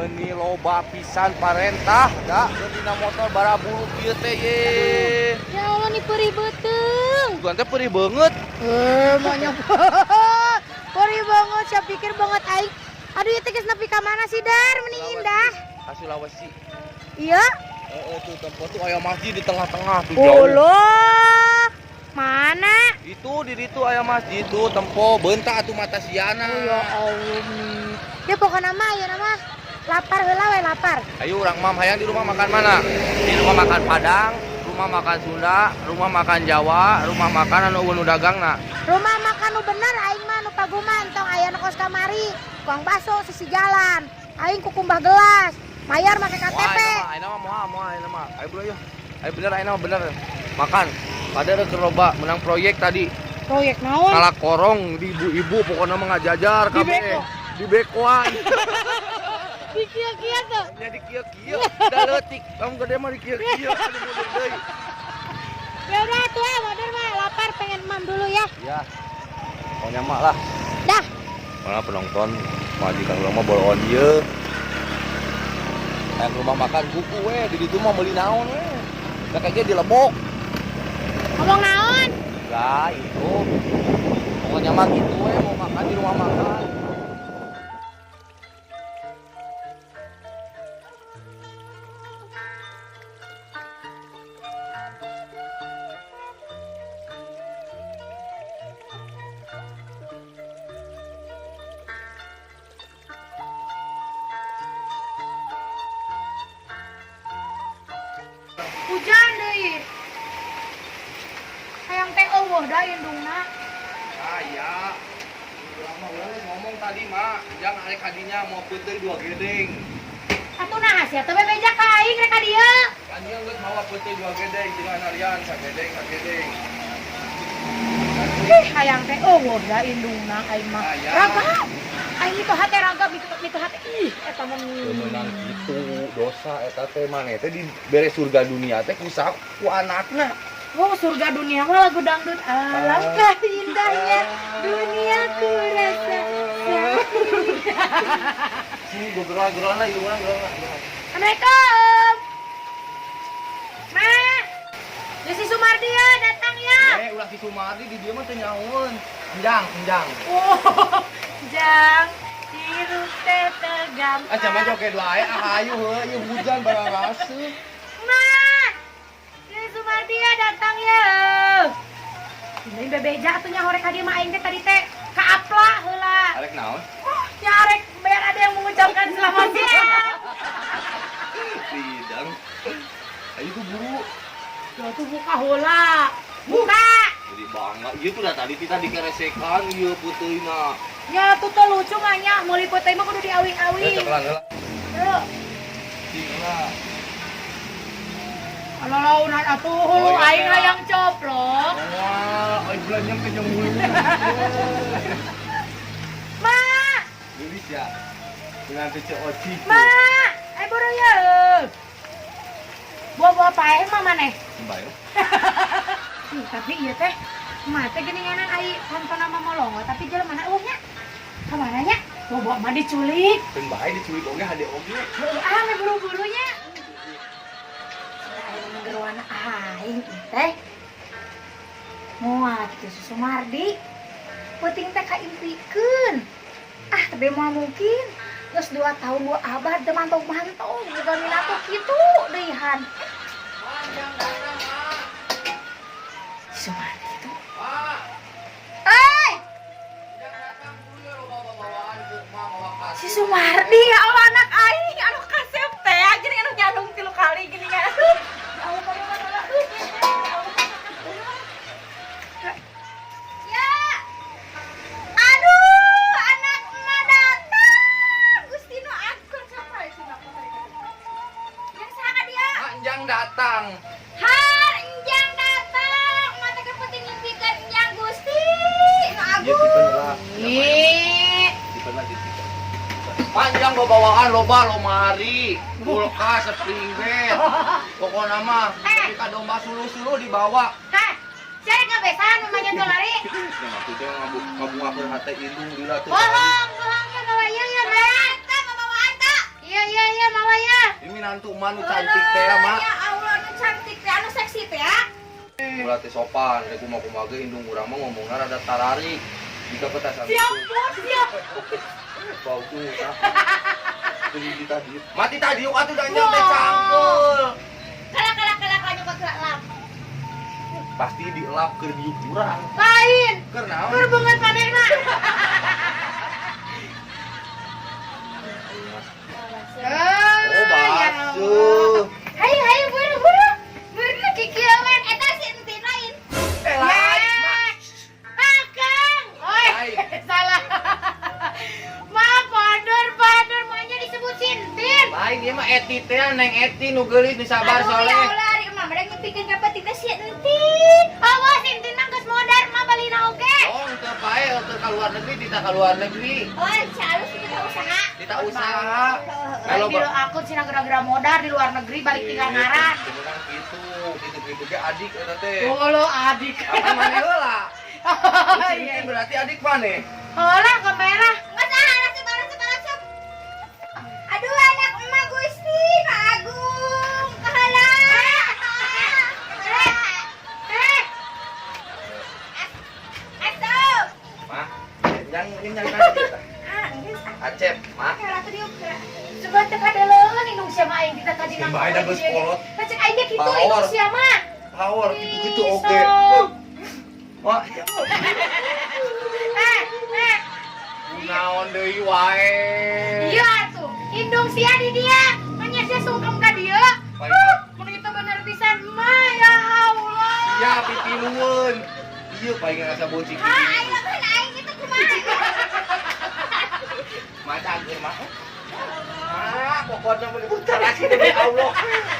Ini loba pisan parentah da dina motor barabulu kieu teh ye. Ya Allah nih perih beuteung. Tuan teh perih banget. Mau nyoba. Perih banget, saya pikir banget aing. Aduh ieu teh geus nepi ka mana sih Dar, mending indah. Ka Sulawesi. Iya? Heeh tuh tempat tuh aya masjid di tengah-tengah tuh jauh. Allah. Mana? Itu di ditu aya masjid tuh tempo bentak atuh mata siana. Oh, ya Allah nih. Ya pokokna mah ayeuna mah lapar heula we lapar. Ayo urang mam hayang di rumah makan mana? Di rumah makan Padang, rumah makan Sunda, rumah makan Jawa, rumah makan anu eueuh nu dagangna. Rumah makan nu bener aing mah nu paguman tong aya nu kos kamari, tukang bakso sisi jalan. Aing kukumbah gelas, mayar make KTP. Wah, ayeuna mah moal moal ayeuna mah. Ayo bro yuk. Ayo bener ayeuna mah bener. Makan. Padahal keur loba menang proyek tadi. Proyek naon? Kalah korong di ibu-ibu pokoknya mah ngajajar Di kabeh. beko. Di bekoan. Di kieu-kieu tuh. Nya di kieu-kieu. Da leutik. Kamu gede mah di kieu-kieu. Aduh mundur deui. Ya udah tuh ah, mundur mah lapar pengen mam dulu ya. Ya. Pokoknya mah lah. Dah. Mana penonton majikan urang mah boloon ieu. Hayang rumah makan kuku we di ditu mah meuli naon we. Da kayaknya dilebok. Ngomong naon? Enggak, itu. Pokoknya mah gitu we mau makan di rumah makan. Hujan deui. Hayang teh eueuh da indungna. Aya. Urang mah we ngomong tadi mah, jangan arek kadinya mau peuteuy dua gedeng. Atuh naha sia teh bebeja ka aing rek ka dieu. Kan ieu geus mawa peuteuy dua gedeng tinggal narian sagedeng sagedeng. Ih, hayang teh eueuh da indungna aing mah. Aya. Raga. Aing itu hate raga gitu hate. Ih, eta mah. Teu meunang kitu, dosa eta teh maneh teh dibere surga dunia teh ku ku anakna. Oh, surga dunia mah lagu dangdut. Alangkah indahnya dunia ku rasa. Sini gua gerolan lah, ieu urang gerolan. Assalamualaikum. Ma. Ya, si Sumardi ya datang ya. Eh, ulah si Sumardi di dieu mah teu nyahoeun. Enjang, enjang. Oh, jang hirup teh teu gampang. Ah, cama joget wae, ah hayu heuh, ieu hujan bararaseuh. Ma. Si Sumardi ya datang ya. Ini bebeja atuh nya horek ka dieu mah aing teh tadi teh kaapla heula. Arek naon? Oh, nyarek biar ada yang mengucapkan selamat siang. Lidang. Ayo tuh buru. Ya tuh buka heula. Buka. Jadi bangga. Ieu tuh dah tadi kita dikeresekan ieu peuteuyna. Ya tuh tuh lucu mah nya, meuli peuteuy mah kudu diawi-awi. Ya coklan heula. Yuk. Cing lah. Alah launan atuh, Oh, iya, aing iya. hayang coplok. Wah, aing belanja ke jeung mulu. Ma, Gelis ya. Dengan teh Oci. ma, ayo buru ya. Buah-buah paeh mah maneh. Bae. Ih, tapi iya teh, mah teh geuninganan ai pantona mah molongo, tapi jelema mana eueuh nya? Kamana nya? Buah-buah mah diculik. Keun bae diculik oge hade oge. Ah, me buru-burunya. Aing geroana aing teh. Moal kitu si Sumardi. Peuting teh kaimpikeun. Ah, tapi moal mungkin. Geus 2 tahun 2 abad teu mantog-mantog boga minatu kitu deui han. Si Sumardi itu. Eh, si Sumardi ya Allah anak aing anu kasep teh gini anu nyadung tilu kali gini kan. Aduh, ya Allah, kamu mana lah. Aduh, ya Allah. Ya. Aduh, anak emak datang. Gusti nu akur siapa ya si bapak tadi? Yang saha dia? Anjang datang. Har, enjang datang. Emak teh kepeuting ngipikeun enjang Gusti. Nu Iya agung. tipen lah. Ih. Tipen lah tipen. Panjang bawaan loba lomari, kulkas, spring bed. Pokoknya mah ketika domba suluh-suluh dibawa. Hah, saya ngabesan mamanya tuh lari. Ya maksudnya ngabungakeun hate indung lila tuh. Bohong, bohong ya bawa iya ya, Ma. Mama Anta. Iya iya iya mawa ya. Ini nantu mah nu cantik teh mak. Ya Allah, nu cantik teh, anu seksi teh ya. Ulah teh sopan, rek kumaha-kumaha ge indung urang mah ngomongna rada tararik. Jika petasan Siap, bos, siap. Bau tuh tah. Jadi tadi. Mati tadi yuk atuh danjang teh cangkeul. Kalak kalak kalak lanjut ke lap. Pasti dielap keur diuk urang. Lain. Keur naon? Keur beungeut manehna. Oh, basuh. Hayu hayu buru buru. Buru kikieuan eta si Entin lain. Eh, lain, Mak. Akang. Oi, Lain. salah. Maaf, padur, padur, maunya disebut Sintin. Lain ieu mah Eti teh Neng Eti nu geulis nu sabar Aduh, soleh. ya Allah, ari emak mah ngipikeun ka peuting teh si Entin. Awas Sintin mah geus modar mah balina oge. Oh, teu pae teu ka luar negeri, tita ka luar negeri. Oh, calus kita usaha. Tita usaha. Kalau biro aku cina gara-gara modar di luar negeri balik tinggal ngaran. Sebenarnya gitu, gitu-gitu ge adik eta teh. Oh lo adik. Apa maneh heula? Oh, Sintin berarti adik maneh. Oh lah, kemerah. Nggak salah, asup, asup, asup. Aduh, anak emak Gusti, Pak Agung, kahala. Eh, asup. Mah, yang ini yang tadi kita. Acep, mah. Coba teh kadeleun indung sia mah aing kita tadi Si bae da geus kolot. Cek aing ge kitu Power. indung sia mah. Power gitu-gitu Ih, oke. sok. Wah, Eh, eh. naon deui wae. Iya tuh, indung sia di dia. Manya sia sungkem ka dia. Baik. Huh, mun itu bener pisan mah ya Allah. Ya pitilueun. Iya paling ngerasa bocik. Ah, aing kan aing itu kumaha? Mah cager mah. Ah, pokoknya mau tarasi demi Allah.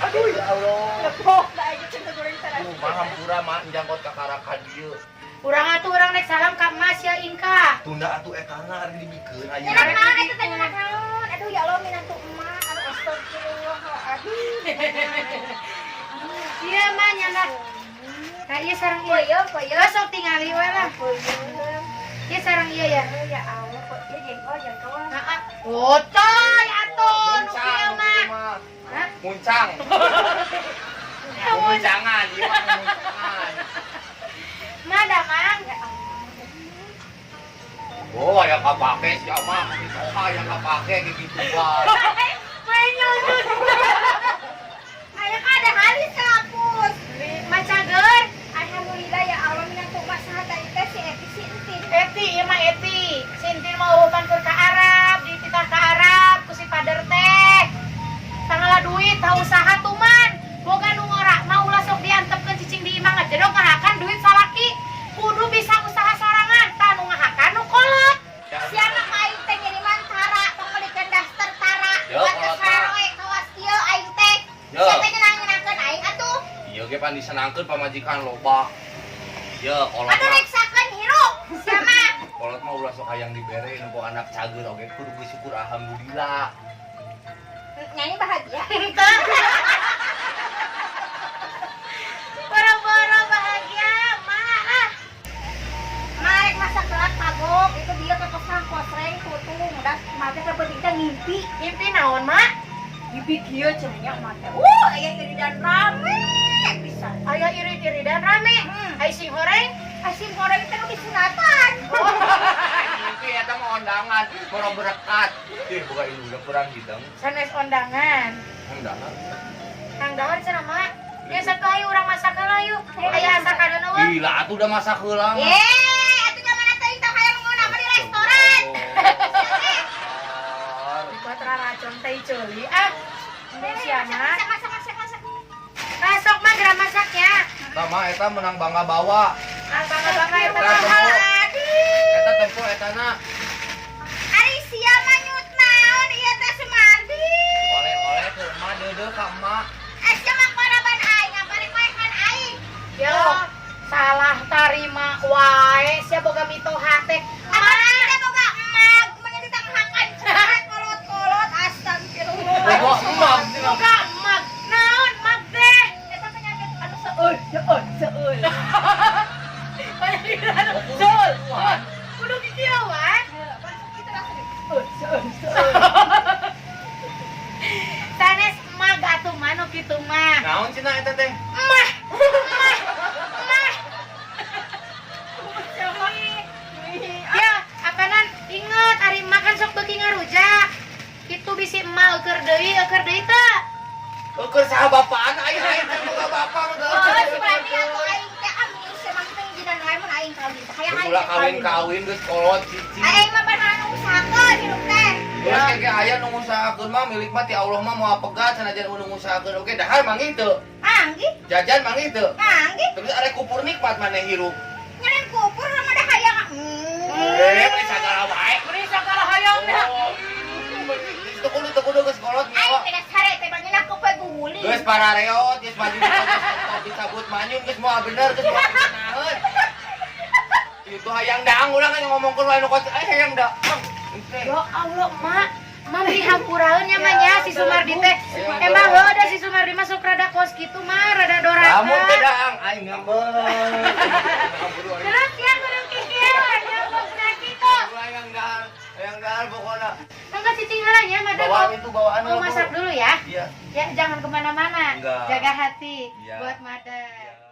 Aduh ya Allah. Lepok, da aing teh goreng tarasi. Mah hampura mah jangkot ka karaka dieu. Urang atuh urang rek salam ka Mas ya Ingka. Tunda atuh etana ari dibikeun ayeuna. Nyenak naon eta teh, nyenak naon? Aduh, ya Allah, minantu emak. Aduh, astagfirullahaladzim. Iya mah nyandak. Ka ieu sareng ieu. Peuyeum, peuyeum. Sok tingali we lah. Peuyeum. Ieu sareng ieu ya. Ya Allah, kok ieu jengkol, jengkol. Heeh. Otoy atuh nu kieu mah. Hah? Muncang. Muncangan, ieu mah muncangan. Mah damang. Ya Allah. Oh, aya kapake sia mah, soha aya kapake gituan. Main nyusut. Aya kan ada halis hapus. Mah cager. Alhamdulillah ya Allah, minantu emak saha tadi teh, si Eti, si Entin? Eti, ieu mah Eti. Si Entin mah eueuh keur ka Arab, dititah ka Arab ku si pader teh. Tangala duit, tah usaha tuman. Boga nu ngora mah ulah sok diantepkeun cicing di imah ngajedog ngahakan duit salaki. Kudu bisa usaha sorangan, tah nu ngahakan nu kolot. Siapa ka aing teh ngiriman tara, pangmelikeun daster tara. Yo, Buat kolot mah. kesaroe kawas kieu aing teh. Yo. Siapa nyenang-nyenangkeun aing atuh? Iya ge pan disenangkeun pamajikan loba. Ye, kolot Aduh, mah. reksakeun hirup. Sama. Kolot mah ulah sok hayang dibere nempo anak cager oge kudu bersyukur alhamdulillah. Nyanyi bahagia. Henteu. Boro-boro bahagia, mah ah. Marek masak kelat kagok, itu dia ke kesang kosreng tutung, das mate teh penting teh ngimpi. Mimpi naon, Mak? Ngimpi kieu cenah nya mate. Aya iridan rame pisan. Aya irid-iridan rame. Hmm. Ai sing horeng. Asin goreng teh disunatan. Mimpi eta mah ondangan, boro berekat. Ih, buka ini udah kurang hidang. Sanes ondangan. Ondangan. Kang dahar cenah, Mak. Ya satu ayo urang masak heula yuk. Aya asakadeuna eueuh. Gila atuh udah masak heula mah. Ye, atuh nyaman teuing tong hayang ngeunah di restoran. Buat raracon teh ceuli ah. Sia mah. Masak, masak, masak, masak. Nah, sok mah geura masaknya. Tah mah eta menang bangga bawa. Ah, bangga-bangga eta Eta mah. tempo. Aduh. Eta tempo etana. Ari sia mah nyut naon ieu teh, Sumardi? Oleh-oleh ke emak deudeuh ka emak. Eh, sia mah koraban aing, apa rek maehan aing? Yo, salah tarima wae sia boga mitoha teh. Apa aing teh boga emak, kumaha ditanghakan cenah kolot-kolot, astagfirullah. Boga emak. Boga mag. Naon mag teh? Eta penyakit anu seueul, seueul, seueul. Penyakit anu seueul. Kudu kikieuan. Seueul, seueul, seueul. Sanes mag atuh mah nu kitu mah. Naon cenah eta teh? Mah. Mah. Mah. Ya, apanan inget ari emak kan sok beuki ngarujak. Kitu bisi emak eueur deui teu? Eueur saha bapaan aing aing teh boga bapak mah. Oh, berarti atuh aing teh amis emang teh ngijinan wae mun aing kawin. Hayang aing Ulah teh kawin. kawin-kawin geus kolot cicing. Aing mah beneran usahakeun hirup teh. Terus kayak aya nu ngusahakeun mah milik mah ti Allah mah moal pegat sanajan nu ngusahakeun oge dahar manggih teu. Manggih, Jajan manggih teu. manggih. Terus arek kupur nikmat maneh hirup. Nyeren kupur mah da hayang. Eh, beli sagala wae. Beri sagala hayangna. Oh, teu kudu teu kudu geus kolot Aing nyawa. teh geus sare teh banyak ku poe guling. Geus parareot, geus maju geus dicabut manyun geus moal bener geus moal dikenaeun. Itu hayang daang ulah kan ngomongkeun wae nu kos eh hayang daang. Ya Allah, Mak. Mak beri hampuraeun nya mah nya si Sumardi teh. Emang heuh da si Sumardi mah sok rada kos kitu mah, rada doraka. Lamun teh daang aing ngambek. Terus ya kudu kikieuan nyambung kitu. Hayang dahar, hayang dahar pokona. Enggak cicing heula nya, Mada. Bawaan itu bawaan Mau masak dulu ya. Iya. Ya, jangan kemana-mana. Enggak. Jaga hati Iya. buat Mada. Iya.